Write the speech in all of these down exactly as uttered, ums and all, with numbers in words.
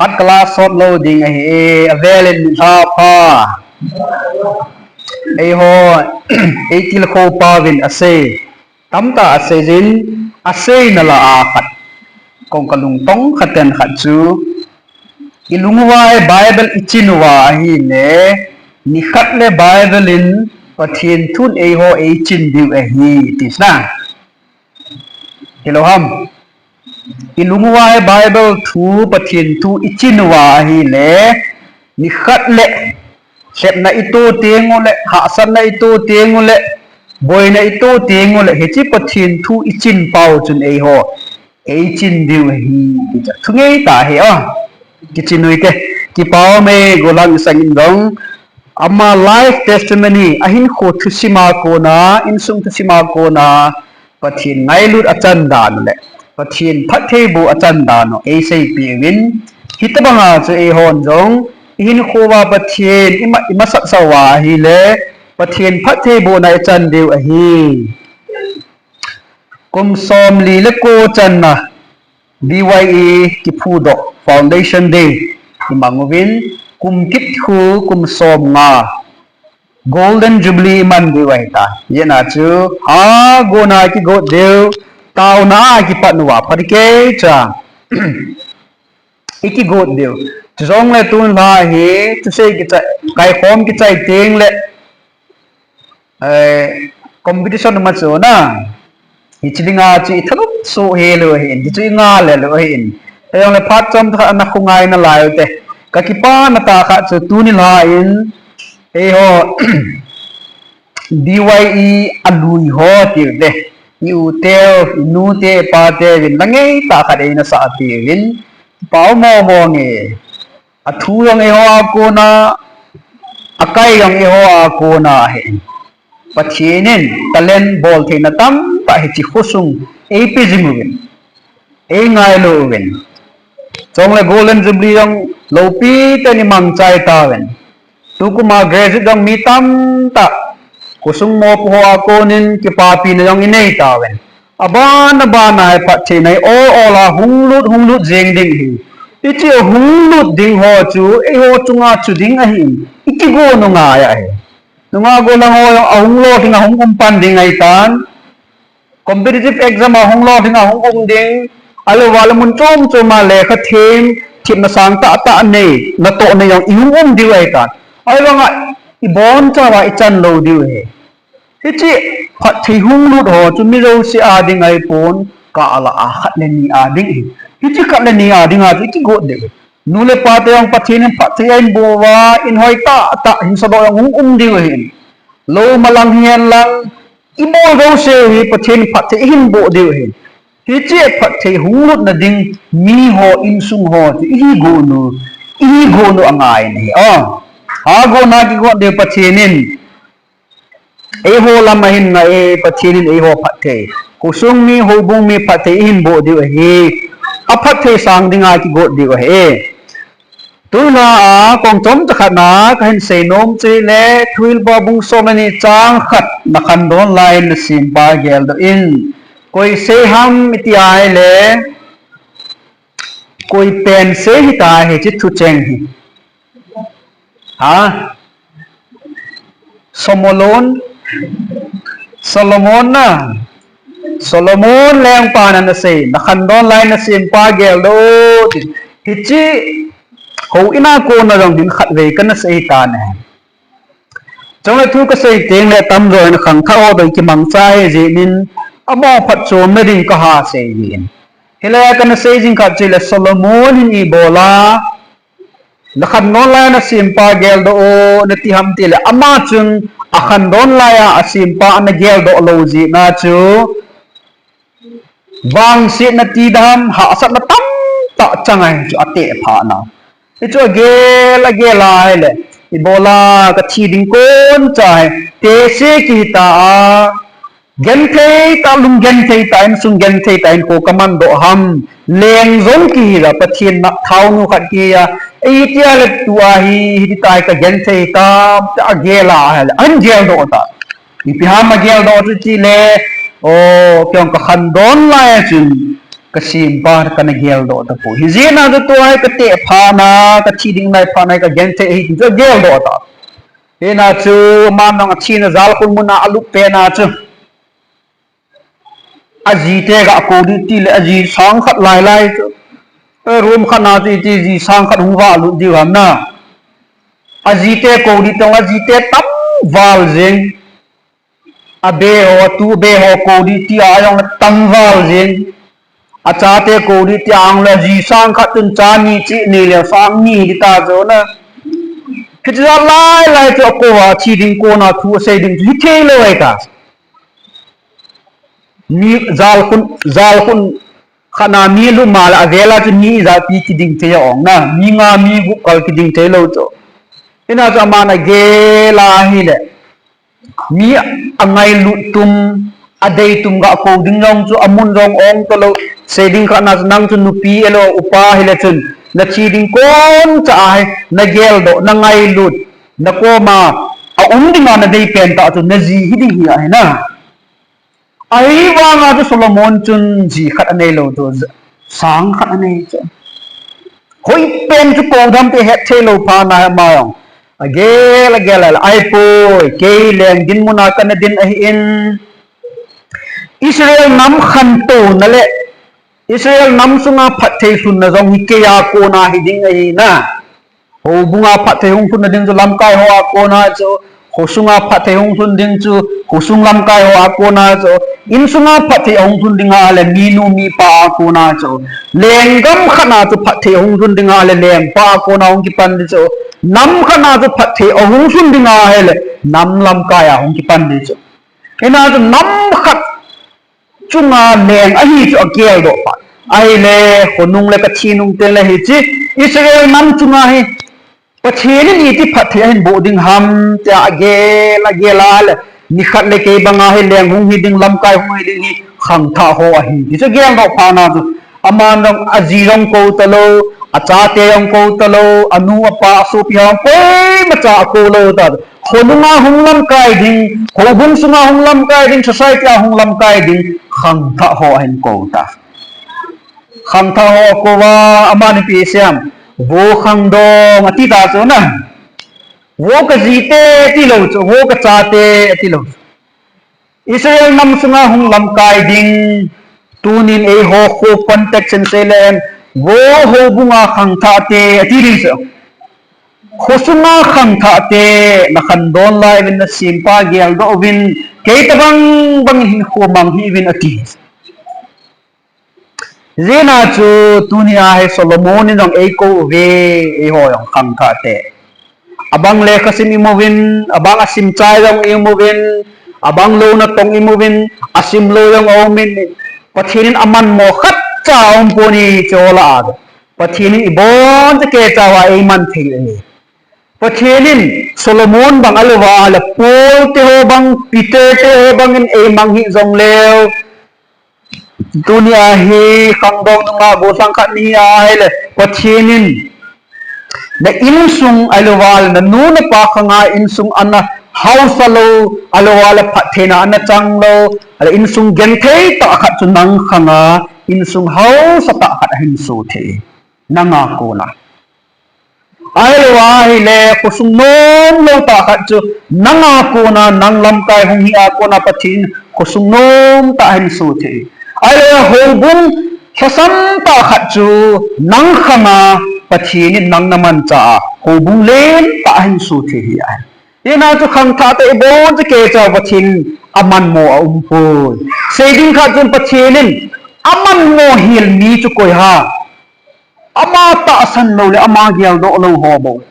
Phat kala sot lou ding ahi e, avel in nilhah pha. Eiho, eitilkhou pa uvin asei. Tamtah asei jin, asei nalai a khat. Kong kalungtong khat ten khat chu. Ilung uva e Bible ichin uva ahile, nikhat le Bible in Pathen thun eiho eichin diu ahi, ti na. Hilou ham. Ilung uva e Bible thu, Pathen thu ichin uva ahile, nikhat le, lhepna ito teng ule, hahsatna ito teng ule, boina ito teng ule, hiche Pathen thu ichin pau chun eiho eichin diu ahi, ti chu thungei tah ahi o. Kichin u hite, kipa ume, gollhang isang in jong, ama life testimony, ahinkho thusim a kona, insung thusim a kona, Pathen ngailut achan dan u le, Pathen phattheiboh achan dan u, eiseipeh uvin, hitobang a chu eihon jong, ihinkho uva Pathen, ima, imasat sa uva ahile, Pathen phattheibohna ichan diu ahi. Kum somli le ko channa, B Y E kiphudoh Foundation Day imang uvin, kum kit khu kum somnga Golden Jubilee iman diu ahitai. Hijeh a chu, ha, gona kigot diu, taona a kipat uva, phat kei cha. Ikigot diu. Chujongle tun lha hi, thusei kichai, kaikhom kichai teng le, eh, competition ma chu na. Hiche dinga chu ithanom soh hel u ahin, hichu inga lel u ahin. Ahijongle phat chomkhat ana khongai nalai u te. Kakipana tah khat chu tuni lha in, eiho, B Y E alui ho tiu te. I u teu, i nu te, i pa teuvin, la ngeitah khat eina sah piuvin. Pao mo mo nge. Athu jong eiho a kona, akai jong eiho a kona ahi. Pathen in talent boltheina tamtah hiche khosung eipeh jing uvin. Eingailu uvin. Chule Golden Jubilee jong loupi tah in imangchai tauvin. Tukum a graduate jong mi tamtah. Khosung mopo ho a konin kipapina jong inei tauvin. Aban aban a hi phattheina hi ol ol a hunglut hunglut jeng ding ahi. Hiche ahunglut ding ho chu eiho chunga chu ding ahin. Ikigot u ngai ahi. Nungah gollhang ho jong ahung lolhing a hung um pan ding ahitan. Competitive exam a hung lolhing a hung um ding, ahilouva le mun chom chom a lekha them, themna sang tah tah nei, natoh nei jong ihung um diu ahitan. Ahivanga ibonchauva ichan lou diu ahi. Hiche phatthei hunglut ho chu mi jouse a ding ahipon, kah a lah a khat le ni a ding ahi. Hiche khat le ni a dinga chu ikigot diu ahi. Nu le pa te jong Pathen in phatthei ahin boh uva, in hoi tah tah, hinsa doh jong hung um diu ahin. Lou malang hihen lang, ibol jouse u hi Pathen phatthei ahin boh diu ahi. Hiche phatthei hunglutna ding miho insung ho chu ihi got u, ihi got u angai ahi. O, ha gotna kigot diu Pathen in eiho lam ahin ngai e, Pathen in eiho phatthei, khosung mi, houbung mi phatthei ihin boh diu ahi. Aphatthei sang dinga kigot diu ahi. Tulha a kong chomcha khat na kahin seinom chu ahile, Thuhilpa bung som le ni chang khat, nakhandon lai in nasempa geldoh in. Koi sei ham iti ahile, koi pen sei hita hiche thucheng hi. Ha? Solomon, Solomon na, Solomon lengpan ana sei, nakhandon lai nasempa geldoh o, ti. Hiche houin a kona jong hin khatvei kana sei tan ahi. Chule thu kasei teng le tamjo in khangthah ho toh kimangcha ahi jeh in, amaho phatchomna ding kaha sei jeh in. Hilai a kana sei jing khat chu ahile Solomon hin ibola, nakhandon lai nasempa geldoh o, nati ham tile, ama chun akhandon lai a asempa ana geldoh lou jeh a chu, vangsetna ti dam, hahsatna tamtah chang ahi chu ateh phat na. Hichu agel, agel a ahile, ibola kathi ding kon cha ahi, tehse kihita a, genthei tah, lunggenthei tah, insung genthei tah in kho kamandoh ham, leng jong kihi a, Pathen na thaonu khat kihi a, itia le tua hi, hiti tah hi kagenthei tam, tia agel a ahile, ahin geldoh ta. Ipi ham ageldoh chu tile, o, kei jong kakhandon lai a chun, Kasempa kana geldoh tapoi. Hijeh a chu tua hi kateh phat a, kathi ding nai phat a kagenthei ahi ti chu ageldoh ta. Hijeh a chu aman jong athina jalkhun mun a alut pet a chu ajite ga kou ding tile aji sang khat lai lai chu. Eh, room khat a chu iti ji sang khat hung valut diu ham na. Ajite kou ding tong ajite tam val jeng. Abe ho, atu be ho kou ding tia jong tam val jeng. Achate kou ding tia jong le ji sang khat chun cha ni chi ni le sang ni ding ta chu na. Hitia lai lai chu akou a thi ding kona thu asei ding chu hithei lou ahi ta. Mi jalkhun, jalkhun khat a mi lut ma le avel a chu mi ijat pi kiding thei a ong na. Mi nga mi gup kal kiding thei lou chu. Hijeh a chu aman agel a ahile. Mi angailut tum, adei tum ga kou ding jong chu amun jong ong talou, sei ding khat a chu nang chu nupi ahilou, upa hile chun, nathi ding kon cha ahi, nageldoh, nangailut, nakoma aum dinga nadei pen tah chu naji hiding hi ahi na. Ahivanga chu Solomon chun ji khat anei lou chu, sang khat anei chu. Hoi pen chu kou dam te het thei lou phat a ama jong. Agel, agel, agel, ahipoi, kei leng dinmun a kana din ahin. Israel nam khantouna le Israel nam sunga phatthei lhunna jong hi kei a kona hiding ahi na. Houbunga phatthei hung lhunna ding chu lamkai ho a kona chu, khosunga phatthei hung lhun ding chu, khosung lamkai ho a kona chu, insunga phatthei ahung lhun ding ahile minu mipa a kona chu, lenggam khat a chu phatthei ahung lhun ding ahile lengpa a kona hung kipan ding chu, nam khat a chu phatthei ahung lhun ding ahile nam lamkai a hung kipan ding chu. Hijeh a chu nam khat chunga leng ahi chu ageldoh phat. Ahile, khonung le kathi nung teng le hiche Israel nam chunga hi Pathen in iti phatthei ahin boh ding ham tia agel, agel a le, nikhat le kei banga hi leng hung hi ding, lamkai hung hi ding hi khangthah ho ahi. Hichu ageldoh phat a chu, aman jong aji jong kou talou, achate jong kou talou, anu apa, asopi ho jong koimacha akou lou ta. Khonunga hung lamkai ding, houbung sunga hung lamkai ding, society a hung lamkai ding, khangthah ho ahin kou ta. Khangthah ho akou a, amani ipi asei em, vo khangdong ati ta chu na. Vo kajite ati lou chu, vo kachate ati lou. Israel nam sunga hung lamkai ding, tunin eiho kho context in sei le, vo houbunga khangthah te ati ding chu. Khosunga khangthah te, nakhangdon lai uvin, nasempa geldoh uvin, kei tobang bang hinkho mang hih uvin ati. Hijeh a chu tunia hi Solomon in jong eikou uve, eiho jong khangthah te. Abang lekhasim imu uvin, abang asim chai jong imu uvin, abang lou natong imu uvin, asim lou jong aum in, Pathen in amanmo khatcha aumpoi ti chu ahi. Pathen in ibonchauva eiman thei ahi. Pathen in Solomon bang ahilouva le Paul te ho bang, Peter te ho bang in eimang hih jongleu, tunia hi khangdong nunga gollhang khat nahi ahile, Pathen in na insung ahilouva le nanu napa khanga insung ana hausa lou, ahilouva le phattheina ana chang lou, ahile insung genthei tah khat chu nang khanga insung hausa tah khat ahin soh thei. Nanga kona. Ahilou ahile, khosung nomlou tah khat chu, nanga kona, nang lamkai hung hi a kona Pathen, khosung nom tah ahin soh thei. Ahile, houbung lhasam tah khat chu, nang khanga Pathen in nang namanchah a, houbung lentah ahin soh thei ahi. Hijeh a chu khangthah te ibonchauva Pathen amanmo aumpoi. Sei ding khat chun Pathen in amanmo hel mi chu koi ham. Ama tahsan lou le ama geldoh lou ho bou.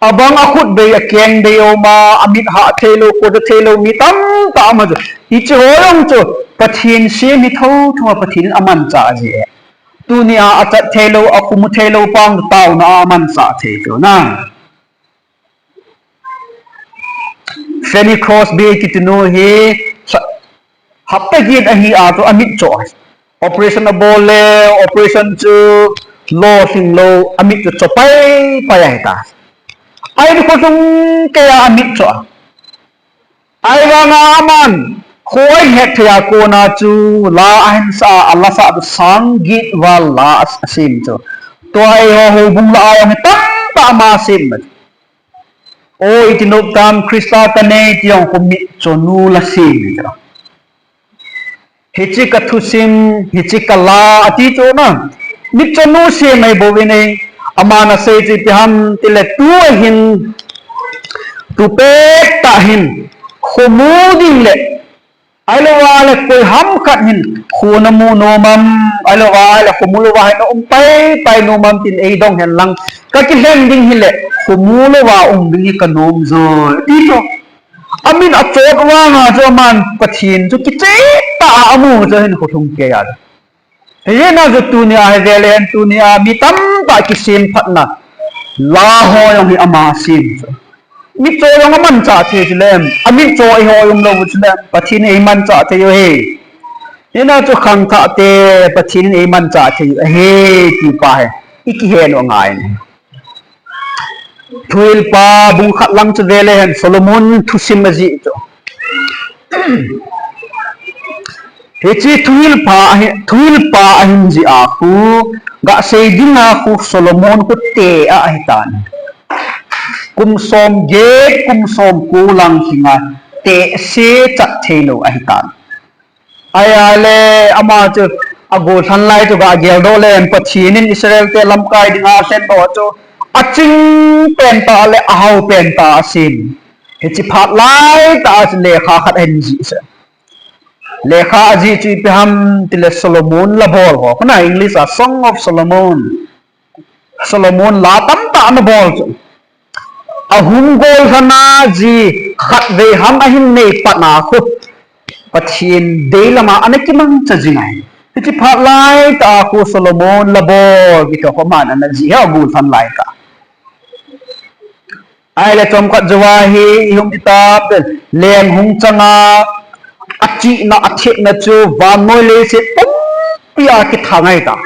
Abang akhut bei, akeng bei aum a, amit hah theilou, koi theilou mi tamtah aum a chu. Hiche ho jong chu Pathen sem hi thotho a Pathen in amanchah ji e. Tunia achat theilou, akhumu theilou pa jong taona a amanchah thei chu na. Fanny Crosby kiti nu hi sa-, hapta get ahi a chu amit cho. Operation abol le, operation chu lolhing lou, amit chu cho paipai ahitai. Ahile khosung keiya amit cho. Ahivanga aman, Kho ahin het thei a kona chu la ahin sa a, ala sa chu sang get val la a, asem chu. Tua eiho houbung la a jong hi tamtah ama sem na. O iti nop tam Christa kanei ti jong khu mitcho nu la sem chu. Hiche ka thusim, hiche ka la ati chu na. Mitcho nu sem ahi bou vin e, aman asei chu ipi ham tile tu ahin, tu pettah hin, khomu ding le, ahilou va le koi ham khat hin, kho namu nom am, ahilou va le khomu louva hin na um pai pai nom am tin eidong hen lang. Ka kilhen ding hile, khomu louva um ding hi ka nom joi. Ti chu. Amin achot vanga chu aman Pathen chu kicheh tah a amu chu ahin kholhung kei a. Hijeh a chu tunia hi vel hen tunia mi tamtah kisem phatna la ho jong hi ama sem chu. Mitcho jong amanchah thei chu lem, amitcho eiho um lou chu lem, Pathen in eimanchah thei u ahi. Hijeh a chu khangthah te Pathen in eimanchah thei u ahi ti pa hi i kihen u angai. Thuhilpa bung khat lang chu vel hen Solomon thusim ajih chu. Hiche thuhilpa ahi, thuhilpa ahin jih a khu, gasei dinga khu Solomon khu teh a ahitan. Kum som get, kum som ko lang hinga tehse chat theilou ahitan. Ahile ama chu agolhang lai chu ga geldoh le Pathen in Israel te lamkai dinga alhendoh chu aching pen tah le ahao pen tah asem. Hiche phat lai tah a chu lekha khat ahin jih sah. Lekha ajih chu ipi ham tile Solomon labol ho. Kona English a Song of Solomon. Solomon la tamtah ana bol chu. Ahung golhang a ji khatvei ham ahin nei pat a khu Pathen dei lama ana kimangcha jing ahi. Hiche phat lai tah a khu Solomon labol kiti khu aman ana jih hi agolhang lai tah. Ahile chomkhat jouva hi ihung ti tah le leng hung chang a, achihna athepna chu vannoi leiset pumpi a kithan ahitai.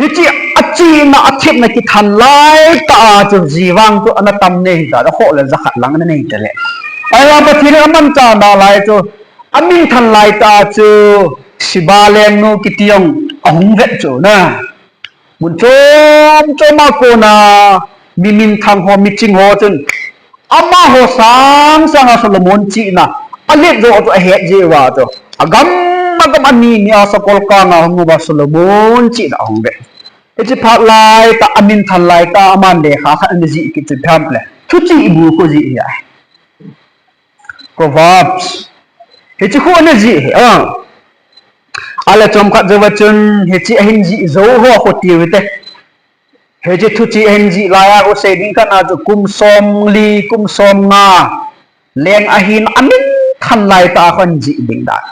Hiche achihna athepna kithan lai tah a chu ji vang chu ana tam nei hita, akhoh le jakhat lang ana nei tale. Ahivang Pathen in amanchah nalai chu, aminthan lai tah a chu Sheba lengnu kiti jong ahung vet chu na. Mun chom chom a kona mi minthang ho, miching ho chun amaho sang sanga Solomon chihna alet joh chu ahet jeh uva chu, agam agam a ni ni a sakol kanga hung uva Solomon chihna ahung ve. Hiche phat lai tah, aminthan lai tah, aman lekha khat ana jih kit chu ipi ham tile, Thuchih bu khu jih ahi. Proverbs. Hiche khu ana jih ahi. Ahile chomkhat jouva chun hiche ahin jih jou ho khu tiu hite. Hiche Thuchih ahin jih laiya khu sei ding khat a chu kum somli, kum somnga leng ahin aminthan lai tah a khu ahin jih ding dan.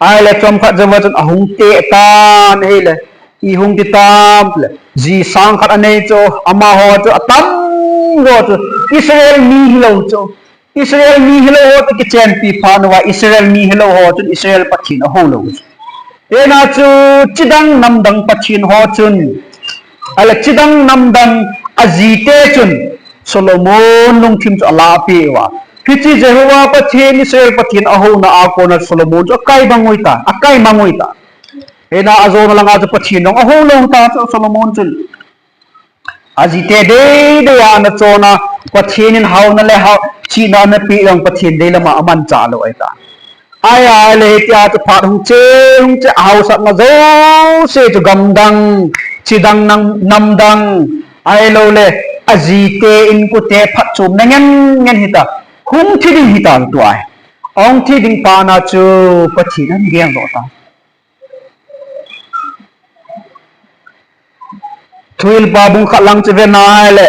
Ahile chomkhat jouva chun ahung teh tan ahile, ihung ti tam le, ji sang khat anei chu, amaho chu atamjo chu Israel mi hilou chu. Israel mi hilou ho chu kichenpi phat uva Israel mi hilou ho chun Israel Pathen ahou lou chu. Hijeh a chu chidang namdang Pathen ho chun, ahile chidang namdang ajite chun Solomon lungthim chu alahpeh uva. Hiche Jehovah Pathen, Israel Pathen ahouna a kona Solomon chu akai mang uvin tan, akai mang uvin tan. Hijeh a ajona langa chu Pathen jong ahou lou tan chu Solomon chun. Ajite deidei a ana chon a, Pathen in haona le hao, chihna ana peh jong Pathen dei lama amanchah lou ahitai. Ahile hitia chu phat hung che, hung che, ahaosatna jouse chu gamdang, chidang nam, namdang, ahiloule ajite inkote phatchomna ngen ngen hita, hung thi ding hitan tua. Ahung thi ding phat na chu Pathen ahin geldoh tan. Thuhilpa bung khat lang chu ve nahile,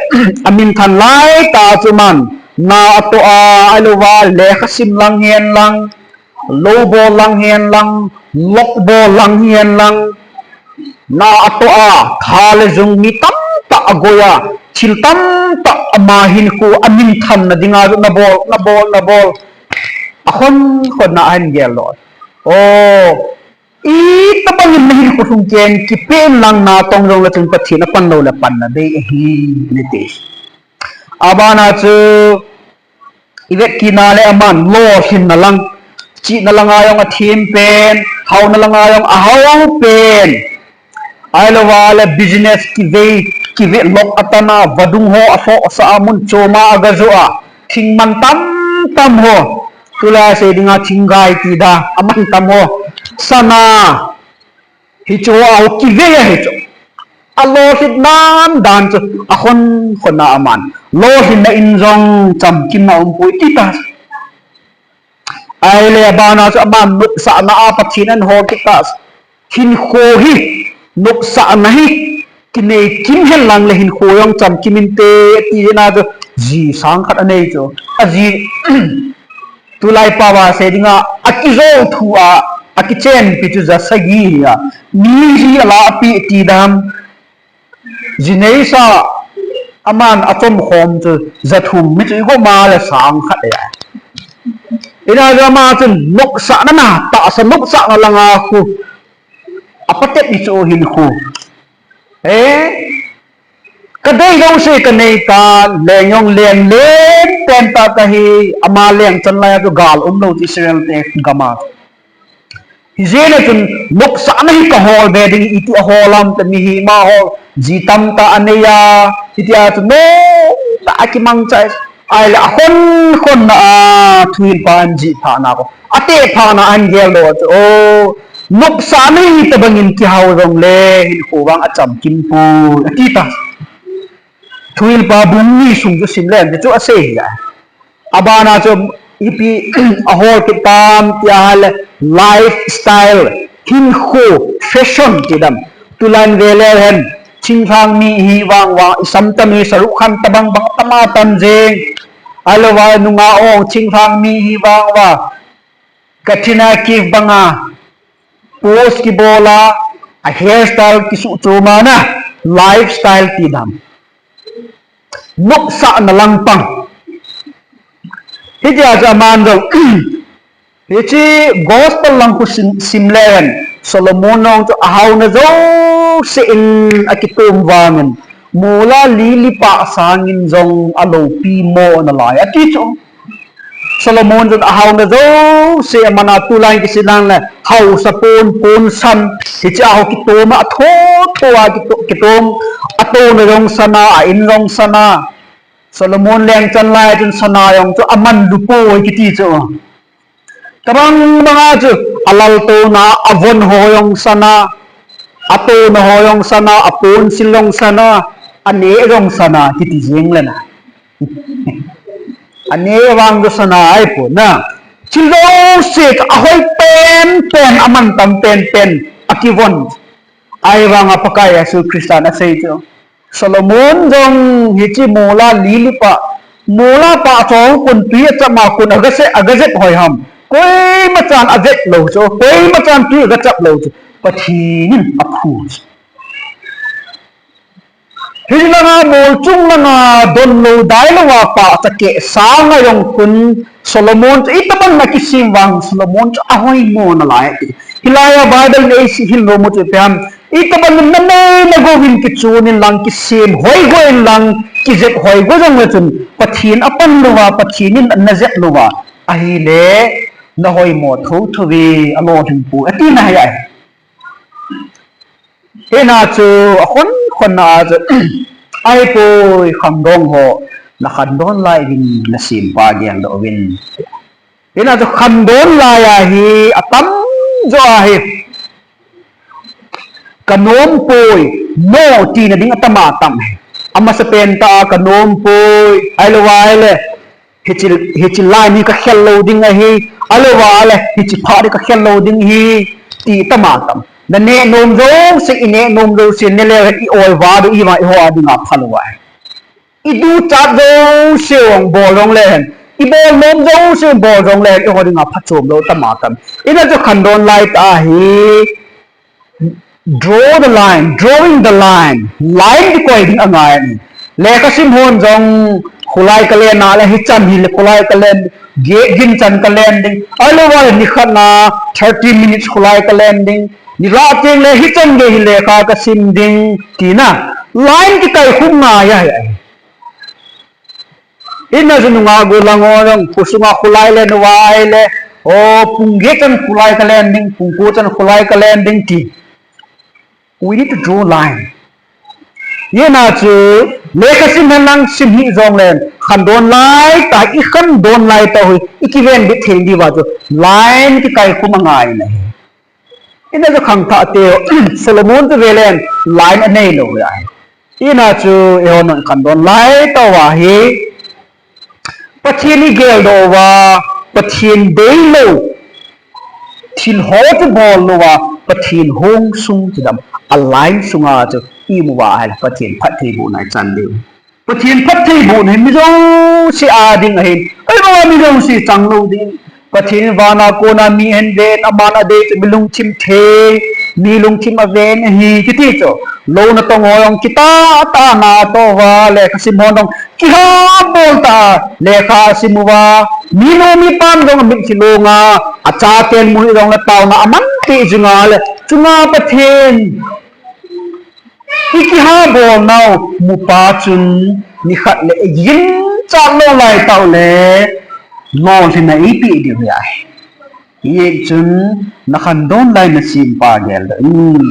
aminthan lai tah chu aman na atoh a, ahilouva lekha sim lang hen lang, lou bol lang hen lang, lok bol lang hen lang, na atoh a, tha le jung mi tamtah agoi a, thil tamtah ama hinkho aminthanna dinga chu nabol, nabol, nabol. Akhon khon na ahin geldoh. O, itobang in nahinkho lhung ken, kipeh in lang natong jongle chun Pathen apan loule panna bei ahi, nati. Abana chu, ivet kit nale aman lolhinna lang, chihna langa jong athem pen, haona langa jong ahao pen. Ahilou vale business kivei, kivei lok atana, vadung ho asohsah a mun chom a agajoh a, thing mantam tam ho. Tulai sei dinga thinggai ti da, amantam ho. Sana, hiche ho aho kivei ahi chu. Alolhin dan dan chu, akhon khon a aman. Lolhinna in jong chamkim a umpoi ti ta. Ahile abana chu aman nopsahna a Pathen ahin hol kit ta. Hinkho hi, nopsahna hi, kinei kim hen lang le hinkho jong chamkim inte, ti hina chu, ji sang khat anei chu. Aji, tulai pao a sei dinga, akijou thu a, akichenpi chu ja sagi hi a. Mi ji ala api ti dam. Ji neisa, aman achom khom chu, ja thum mi chu igom a le sang khat e. Hina chu ama chun nopsahna na, tahsa nopsahna langa khu. Apatep ni chu hinkho. Eh? Kadei jouse kanei ta, leng jong leng leng pen ta kahi, ama leng chan lai a chu gal umlou chu Israel te gam a. Hijeh a chun nopsahna hi kahol be ding, iti ahol am ti mi hi ma ho, ji tamtah anei a, hitia chu noptah a kimangcha, ahile akhon khon na a, thuhilpa in jih thah na ko. Ateh thah na ahin gel doh chu, o, nopsahna hi tabang in kihao jongle, hinkho vang achamkim poi, ati ta. Thuhilpa bung ni sung chu sim leng, ti chu asei hi a. Abana chu ipi ahol kit tam tia ahile lifestyle, hinkho, fashion ti dam. Tulai ve leu hen, thinglhang mi hi vang vang, isam tam hi Shahrukh Khan tabang bang tama tam jeng. Ahilou va nungah ong thinglhang mi hi vang va. Katrina Kaif banga, pose kibol a, a hairstyle kisuh chom a na, lifestyle ti dam. Nopsahna lang pang. Hitia chu aman jong, hiche gospel lang khu sim, sim leu hen, Solomon jong chu ahaona jouse in akitom vangin, mol a li li pah sangin jong aloupi mo nalai, ati chu. Solomon chun ahaona jouse aman a tulai kisin lang le, haosa pon, pon san, hiche a ho kitom a, atho, tho a kito-, kitom, atouna jong sana, a in jong sana. Solomon leng chan lai chun sana jong chu aman lupoi kiti chu. Tabang banga chu, alaltouna, avon ho jong sana, atouna ho jong sana, aponsil jong sana, aneh jong sana, kiti jeng le na. Aneh vang chu sana ahipon na. Thil jouse chu ahoi pen pen, amantam pen pen, akivon. Ahivanga Pakai Jesu Christan asei chu. Solomon jong hiche mol a li li pah, mol a pah chong kun tui achap ma kun aga se, aga jep hoi ham. Koima chan ajep lou chu, koima chan tui aga chap lou chu. Pathen in aphu chu. Hilanga mol chung langa don lou dai louva pah chakeh sanga jong kun Solomon chu itobang a kisem vang Solomon chu ahoi mo nalai ti. Hilai a Bible in eihil nom u chu ipi ham. Itobang in nanei nagou in kichun in lang kisem hoi go in lang kijep hoi go jong le chun Pathen apan louva, Pathen in najep louva ahile nahoi mo thotho ve alolhing poi ati na hi ahi. Hina chu akhon khon na a chu, ahipoi khangdong ho, nakhandon lai uvin nasempa geldoh uvin. Hina chu khandon lai ahi, atam jo ahi. Kanom poi, no tina ding atam atam hi. Amasapen tah a kanom poi, ahilou ahile, hiche, hiche line hi kakhel lou ding ahi, ahilou ahile, hiche phat hi kakhel lou ding ahi, ti tam atam. Naneh nom jouse, ineh nom jouse, ne leu hen i-oi vah diu, ivang ihou a dinga phalou ahi. Iduchat jouse jong bol jong le hen, ibol nom jouse bol jong le hen, ihou dinga phachom lou tam atam. Hina chu khandon lai tah ahi. Draw the line, drawing the line. Line kikoi ding angai ahi. Lekha sim hon jong kholai kalen a le hichan hile kholai kalen, ge-, ginchan kalen ding. Ahilou ahile nikhat na thirty minutes kholai kalen ding. Nilhah teng le hichan gei hi lekha kasim ding tina. Line kikai khum ngai ahi. Hina chu nungah gollhang ho jong, khosunga kholai len uva ahile, O, pung get chan khulai kalen ding, pung ko chan khulai kalen ding ti. We need to draw line. Hijeh a chu, lekha sim hen lang sim hih jongleng, khandon lai tah, ikhandon lai tah u hi, ikiven bit thei diuva chu, line kikai khum angai ahi. Hijeh a chu khangthah te, Solomon chu veleng, line anei lou ahi. Hijeh a chu, eihon khandon lai tah uva hi, Pathen igeldoh uva, Pathen deilou, thil ho chu bol louva, Pathen hong sung chidam, a line sunga chu imu uva ahile, Pathen phattheibohna ichan diu. Pathen phattheibohna hi mi jouse a ding ahin, ahivanga mi jouse chang lou ding. Pathen in vana kona mi ahin ven, aman adei chu mi lungthim thei, mi lungthim aven ahi, kiti chu. Lou natong ho jong kitah tah a natoh uva, lekha sim ho jong kihabol tah a lekha asim uva, minu mipa jong amit kilong a, achaten mu hih jongle taona aman teh jing a le, chunga Pathen ikihabolnau mupa chun nikhat le eiginchat lou lai tah u le, lolhinna eipeh diu ahi. Hijeh chun nakhandon lai nasempa geldoh in.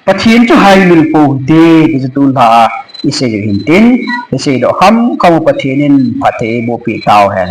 Pathen chu haimil pou hite, ti chu tulha a isei u hintin, isei doh khamkham u Pathen in phatthei eibohpeh tauhen.